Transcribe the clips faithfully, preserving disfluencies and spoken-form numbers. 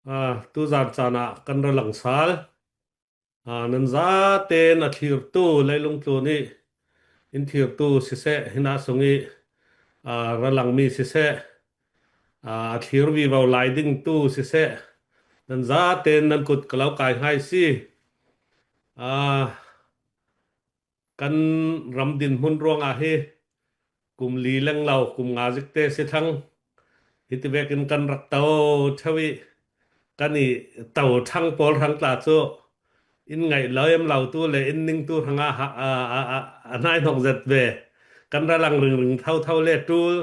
Aa, tuzan caan ah kan ra langsal. Aa, nan zaten a thlirtu leilung tlun i in thlirtu siseh, hinah sung i, aa, ra langmi siseh, aa, a thlir vivo lai ding tu siseh, nan zaten nan kut ka lo kai ngai si. Aa, kan ram dinhmun ruangah hi kum li leng lo, kum nga zikte si thlang. Hiti vekin kan rak to theu i, kan i to thang pawl hrang tla cu in ngaih lo em lo tu le in ning tu hrangah ha, a, a, a, a hnai hnok zet ve. Kan ra lang ringring thotho le ṭul,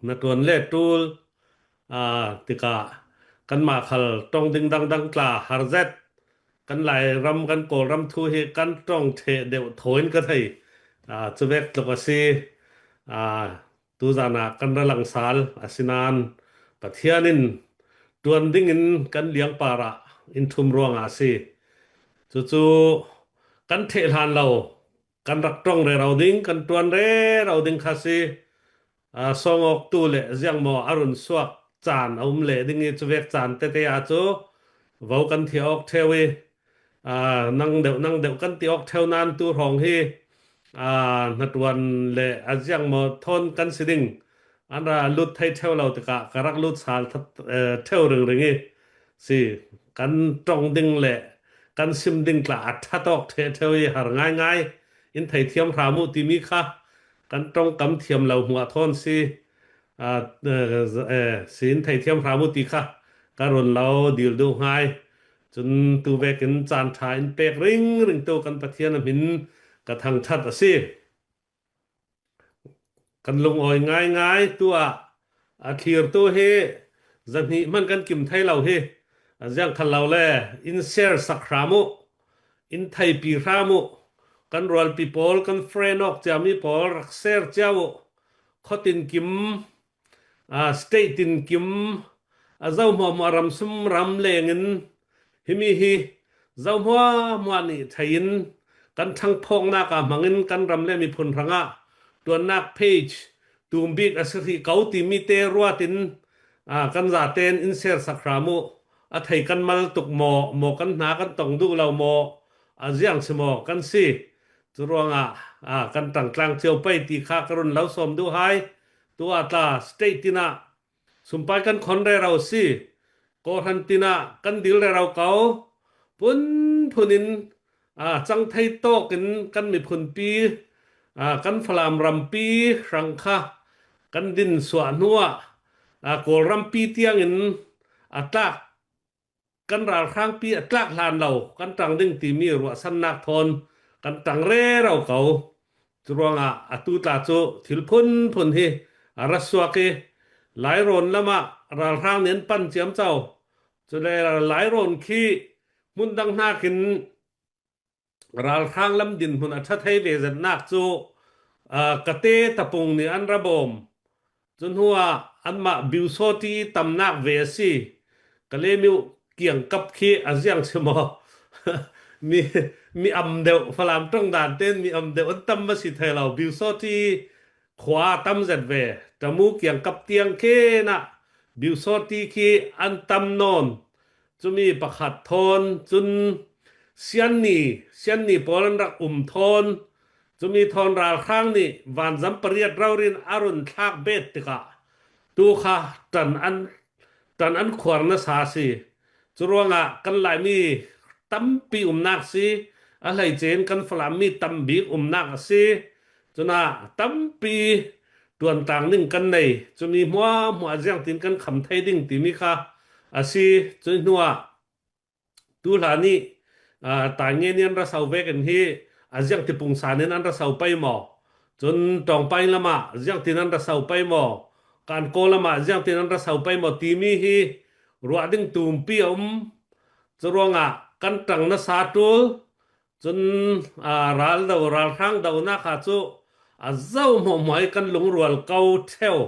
na ṭuan le ṭul, aa, tikah kanmah khal ṭong ding dangdang tla har zet. Kan Lairam, kan Kawlram thu hi kan ṭong ṭheh deuh thaw in ka thei. Aa, cuvek tluk a si. Aa, tuzan ah kan ra langsal a si nain Pathian in ṭuan dingin kan liangpar ah in ṭhum ruangah a si. Cucu kan ṭheh hlan lo, kan rak ṭong rero ding, kan ṭuan rero ding kha si. Aa, sawngawktu le ziangmaw a run suak caan a um leh ding i, cuvek caan tete ah cu vo kan thiah awk ṭheu i, aa, nang deuh, nang deuh kan ti awk ṭheu nain tu hrawng hi, aa, hnaṭuan le a ziangmaw thawn kan si ding. An ra lut thei ṭheu lo tikah ka rak lut sal that, eh, ṭheu ringring i si. Kan ṭong ding le kan sim ding tla a ṭhat awk ṭheh ṭheu i har ngaingai in theithiam hram uh timi kha kan ṭongkam thiam lo hmuah thawn si. Aa, eh, eh, si in theithiam hram uh ti kha ka run lo dil duh ngai. Cun tu vekin caan ṭha in pek ringring tu kan Pathian a hmin ka thangṭhat a si. Kan lungawi ngaingai tu ah a thlirtu hi zahnih hman kan kim thei lo hi. A ziang khal lo le in share sak hram uh, in theipi hram uh, kan rualpi pawl, kan friend awk ciami pawl rak share cia uh. Khuatin kim, aa, state in kim, a zo hmuahhmuah ram sum ram lengin himi hi zo hmuahhmuah nih thei in kan ṭhangphawknak ah hmangin kan ram le miphun hrangah ṭuannak page tum bik a si hrih ko timi te ruatin, aa, kan zaten in share sak hram uh. A thei kan mal tuk maw, maw kan hna kan tong duh lo maw, a ziang si maw kan si. Curuangah, aa, kan ṭangtlang cio pei ti kha ka run lo sawm duh hai. Tu ah tla state tinah sumpai kan khon rero si. Kawhhran tinah kan dil rero ko. Phunphun in, aa, cang thei tawk in kan miphunpi, aa, kan Falam rampi hrang kha kan din suah hnuah, aa, Kawlrampi tiangin a tlak, kan ralhrangpi a tlak hlan lo kan ṭang ding timi ruahsannak thawn kan ṭang rero ko. Curuangah atu tla cu thil phunphun hi a ra suak i, Lairawn lamah ralhrang nih an pan ciamco. Cule Lairawn khi hmun dang hnakin ralhrang lam dinhmun a ṭha thei ve zetnak cu, aa, Kate Tapung nih an ra bawm. Cu hnuah anmah Biusawti tamnak ve a si. Ka lemiu kiangkap khi a ziang si maw? Mi, mi am deuh, Falam ṭong dan tein mi am deuh an tam a si thei lo. Biusawti khua tam zet ve. Tamu kiangkap tiang khenah Biusawti khi an tam nawn. Cumi pakhat thawn cun Sianni, Sianni pawl an rak um thawn, cumi thawn ralhrang nih vanzam pariat rori in a run thlak bet tikah tu kha ṭan an, ṭan an khuar nasa a si. Curuangah kan Laimi tampi umnak si, a hleice in kan Falam mi tam bik umnak a si. Cunah tampi ṭuantlang ding kan nei. Cumi hmuahhmuah ziangtin kan kham thei ding timi kha a si. Cui hnuah tu hlan ih, aa, Taingen in an ra so vekin hi, a ziangti pungsan in an ra so pei maw? Cun Ṭawngpai lamah ziangtin an ra so pei maw? Kankaw lamah ziangtin an ra so pei maw timi hi ruah ding tumpi a um. Curuangah kan ṭang nasa ṭul. Cun, aa, ral do, ralhrang donak ah cu a zo hmuahhmuah ih kan lungrual ko ṭheu.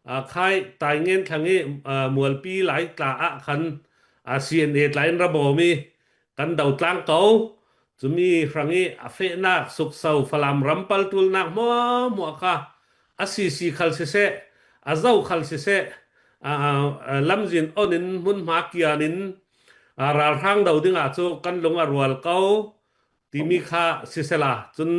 Aa, khai Taingen thlang ih, aa, Mualpi lai tla ah khan, aa, C N A tla in ra bawm ih kan do tlang ko. Cumi hrang ih a fehnak sukso Falam ram palṭulnak hmuahhmuah kha a sisi khal siseh, a zo khal siseh, aa, aa, lamzin onin hmunhma kianin, aa, ralhrang do dingah cu kan lung a rual ko timi kha sisela, cun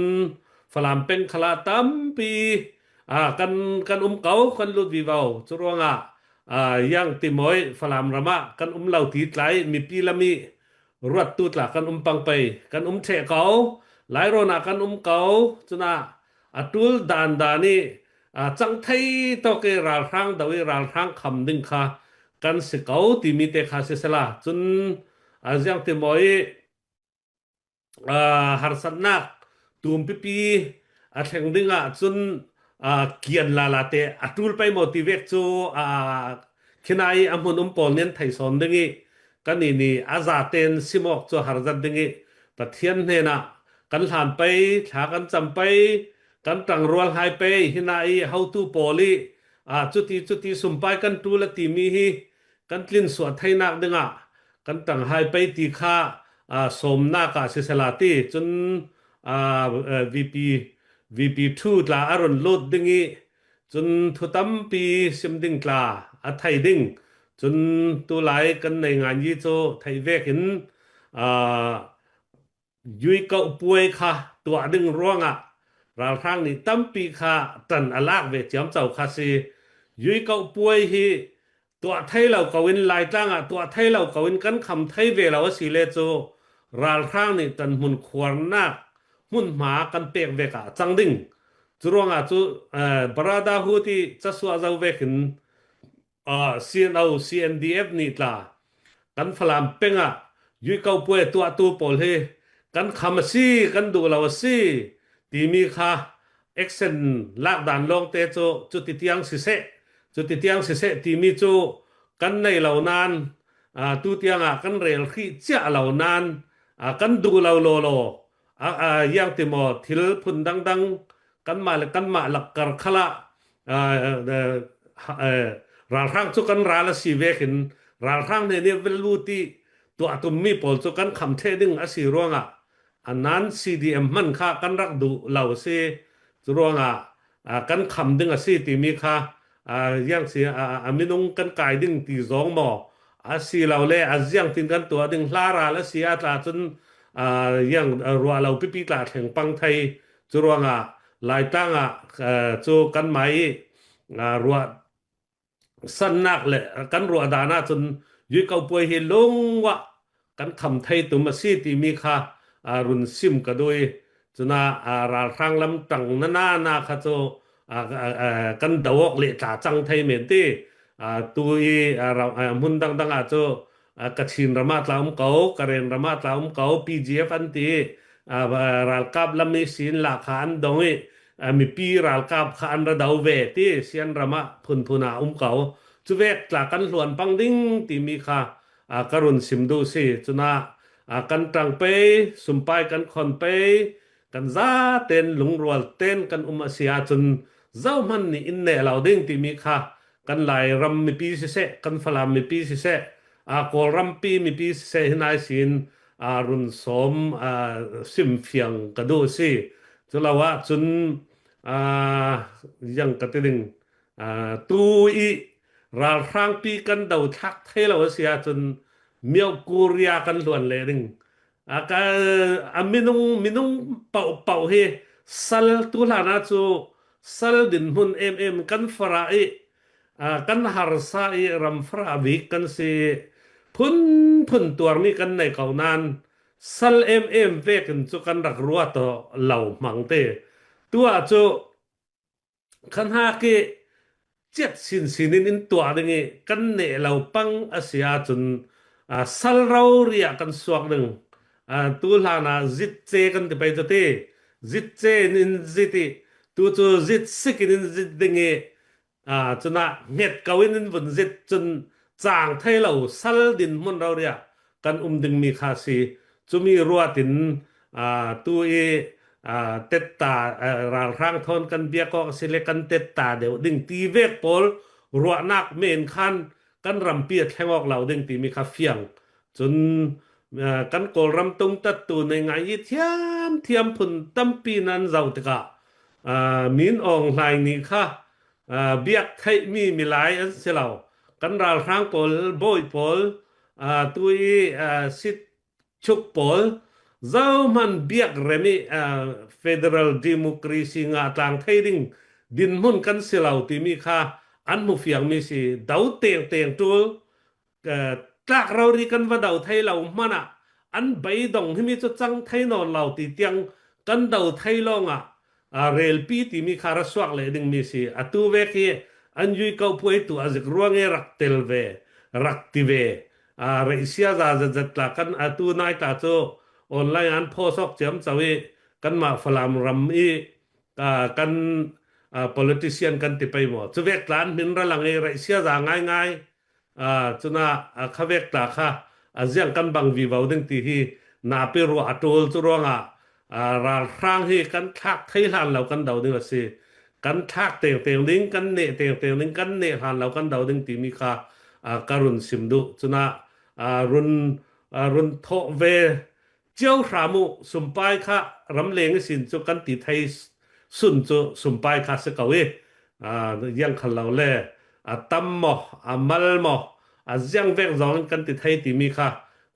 Falam peng khalah tampi, aa, kan, kan um ko, kan lut vivo. Curuangah, aa, Yang Timawi Falam ramah kan um lo ti tlai mipi lam i ruattu tla kan um pang pei, kan um ṭheh ko, Lairawn ah kan um ko, cunah a ṭul dan dan i, aa, cang thei tawk i ralhrang do i ralhrang kham ding kha kan si ko timi te kha sisela, cun, aa, Yang Timawi i, aa, harsatnak tumpipi a thleng dingah cun, aa, kian lala te a ṭul pei maw ti vek cu, aa, khinai a hmun um pawl nih an thei sawn ding i, kannih nih a zaten sim awk cu harzat ding i, Pathian hnenah kan hlan pei, thla kan cam pei, kan ṭangrual hai pei, hinah i hotu pawl i, aa, cuti, cuti sumpai kan ṭul a timi hi kan tlin suah theinak dingah kan ṭang hai pei ti kha, aa, sawmnak ah sisela ti, cun, aa, aa, V P, V P two tla a run lut ding i, cun thu tampi sim ding tla a thei ding. Cun tulai kan nei ngan i cu theih vekin, aa, Yuikauh puai kha tuah ding ruangah ralhrang nih tampi kha ṭan a lak ve ciamco kha si. Yuikauh puai hi tuah thei lo ko in, Laitlang ah tuah thei lo ko in kan kham thei ve lo a si le cu ralhrang nih ṭanhmun khuarnak hmunhma kan pek vek ah a cang ding. Curuangah cu, eh, Brotherhood i casuah zo vekin, ah, C N O, C N D F nih tla kan Falam peng ah Yuikauh puai tuahtu pawl hi kan kham a si, kan duh lo a si timi kha action lak dan lawngte cu cuti tiang siseh, cuti tiang siseh timi cu kan nei lo nain, aa, tu tiang ah kan rel hrih ciah lo nain, aa, kan duh lo lawlaw, aa, aa, ziang ti maw, thil phun dangdang kanmah le kanmah lakkar khalah, aa, aa, ha, aa, ralhrang cu kan ral a si vekin ralhrang hnen i vel lut i tuah tummi pawl cu kan kham ṭheh ding a si ruangah a nan C D M hman kha kan rak duh lo a si. Curuangah, aa, kan kham ding a si timi kha, aa, ziang si, aa, a minung kan kai ding ti zong maw, a si lo le a ziang tin kan tuah ding hla ral a si a tla cun, aa, ziang, aa, ruah lo pipi tla thleng pang thei. Curuangah Laitlang ah, aa, cu kanmah i, aa, ruah sannak le kan ruah dan ahcun Yuikauh puai hi lungah kan kham thei tum a si timi kha, aa, run sim ka duh i, cunah, aa, ralhrang lam ṭang nana na kha cu, aa, aa, aa, kan do awk le tla cang thei men ti, aa, tu i, aa, ra-, aa, hmun dangdang ah cu, aa, Kachin ram ah tla um ko, Karen ram ah tla um ko, P G F an ti i, aa, ralkap lam i sin la kha an dong i, aa, mipi ralkap kha an ra do ve ti, Sian ram ah phunphun ah um ko. Cuvek tla kan hluan pang ding timi kha, aa, ka run sim duh si. Cunah, aa, kan ṭang pei, sumpai kan khon pei, kan zaten lungrual ten kan um a si ahcun zohman nih in neh lo ding timi kha kan Lairam mipi siseh, kan Falam mipi siseh, aa, Kawlrampi mipi siseh hin ai sin, aa, run sawm, aa, sim fiang ka duh a si. Culo ahcun, aa, ziang ka ti ding, aa, tu i ralhrangpi kan do thlak thei lo a si ahcun mioh kuria kan hluan leh ding. A, ka, a minung, minung paohpaoh hi sal tu hlan ah cu sal dinhmun em em kan farah i, aa, kan harsa i ram farah bik kan si i phunphun tuarmi kan nei ko nain sal em em vekin cu kan rak ruat aw lo hmang te. Tu ah cu kha hnak i ciat sinsin in in tuah ding i kan neh lo pang a si ahcun, aa, sal rori ah kan suak ding. Aa, tu hlan ah zitce kan ti pei cu ti, zitce in in zit i tu cu zit sik in in zit ding i, aa, cunah hnget ko in in vun zit cun cang thei lo sal dinhmun rori ah kan um dingmi kha a si. Cumi ruat in, aa, tu i, aa, tetta, aa, ralhrang thawn kan biak awk a si le kan tetta deuh ding ti vek pawl ruahnak men khan kan rampi a thleng awk lo ding timi kha fiang. Cun, aa, kan Kawlram tungtattu nei ngai i thiam thiam phun tampi nan zoh tikah, aa, Min Aung Hlaing nih kha, aa, biak theihmi milai an si lo. kan ralhrang pawl, bawi pawl, aa, tu i, aa, sit chuk pawl, zohman biak rem i, aa, federal democracy ngah tlang thei ding dinhmun kan si lo timi kha an hmu fiangmi si. Do tengteng tul, aa, tlak rori kan va do thei lo hmanah an beidong himi cu cang thei nawn lo ti tiang kan do thei lawngah, aa, relpi timi kha ra suak leh dingmi si. Atu vek hi an yui kauh puai tu a zik ruang i rak tel ve, rak ti ve. Aa, reihsia za zetzet tla kan atu nai tla cu online an phaw sawk ciamco i kanmah Falam ram i, aa, kan, aa, politician kan ti pei maw? Cu vek tla an hmin ra lang i reihsia za ngaingai. Aa, cunah, aa, kha vek tla kha a ziang kan bang vivo ding ti hi napi ruah a ṭul cu ruangah, aa, ralhrang hi kan thlak thei hlan lo kan do ding a si. Kan thlak tengteng ding, kan neh tengteng ding, kan neh hlan lo kan do ding timi kha, aa, ka run sim duh. Cunah, aa, run, aa, run thawh ve cio hram uh, sumpai kha ramleng ihsin cu kan ti thei sun cu sumpai kha si ko i, aa, ziang khal lo le, a tam maw, a mal maw, a ziang vek zong in kan ti thei timi kha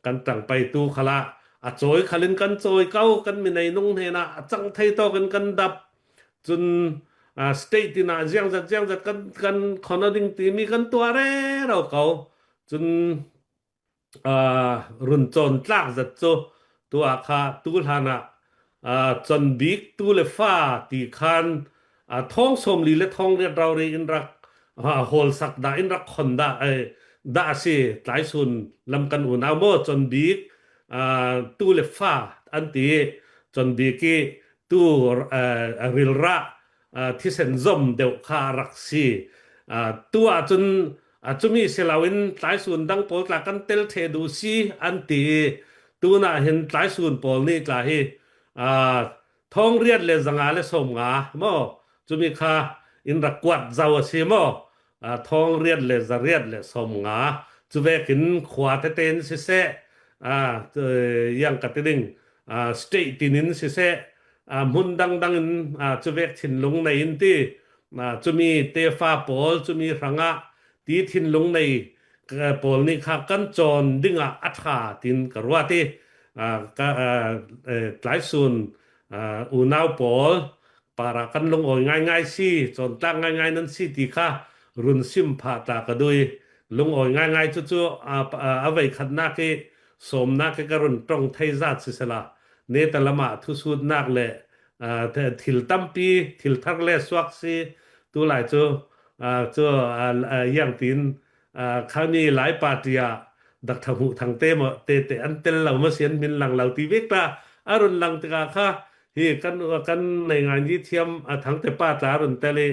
kan ṭang pei tu khalah a cawi khal in kan cawi ko, kan minei nung hnenah a cang thei tawk in kan dap. Cun, aa, state tinah ziangzat, ziangzat kan, kan khon a ding timi kan tuah rero ko. Cun, aa, run cawn tlak zat cu tu ah kha tu hlanah, aa, cawnbik tu le fa ti khan, aa, thawng sawmli le thawng riat rori in rak, aa, hawlsak dah, in rak khon dah, eh, dah a si. Tlaisun lam kan unau maw, cawnbik, aa, tu le fa an ti i, cawnbik i tu, aa, rilrah, aa, thisen zom deuh kha a rak si. Aa, tu ahcun, aa, cumi si loin tlaisun dang pawl tla kan tel ṭheh duh si an ti i, tunah hin tlaisun pawl nih tla hi, aa, thawng riat le zanga le sawmnga maw, cumi kha in rak kuat zo a si maw? Aa, thawng riat le zariat le sawmnga. Cu vekin khua tete in siseh, aa, ziang ka ti ding, aa, state tin in siseh, aa, hmun dangdang in, aa, cu vek thinlung nei in ti, aa, cumi tefa pawl, cumi hrangah ti thinlung nei, aa, pawl nih kha kan cawn dingah a ṭha tin ka ruat i, aa, ka, aa, eh, tlaisun, aa, unau pawl, parah kan lungawi ngaingai si, cawntlak ngaingai nan si ti kha run sim phah ta ka duh i, lungawi ngaingai cucu, aa, pa-, aa, a veikhatnak i sawmnak i ka run ṭong thei zat sisela, neta lamah thusutnak le, aa, th-, thil tampi, thil thar le suak si, tu lai cu, aa, cu, aa, aa, ziang tin, aa, khami Lai party ah Doctor Hmuh Thangte maw, tete an tel lo maw si, an hmin lang lo ti vek ta a run lang tikah kha hi kan, kan nei ngai ni thiam, a Thangte pa tla a run tel i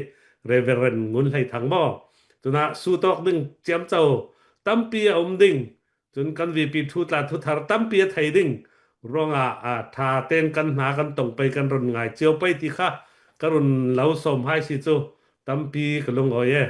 Reverend Ngun Hlei Thang maw. Cunah su tawk ding ciamco tampi a um ding. Cun kan V P thu tla thuthar tampi a thei ding ruangah, aa, ṭha tein kan hna kan tong pei, kan run ngai cio pei ti kha ka run lo sawm hai si cu tampi ka lungawi e.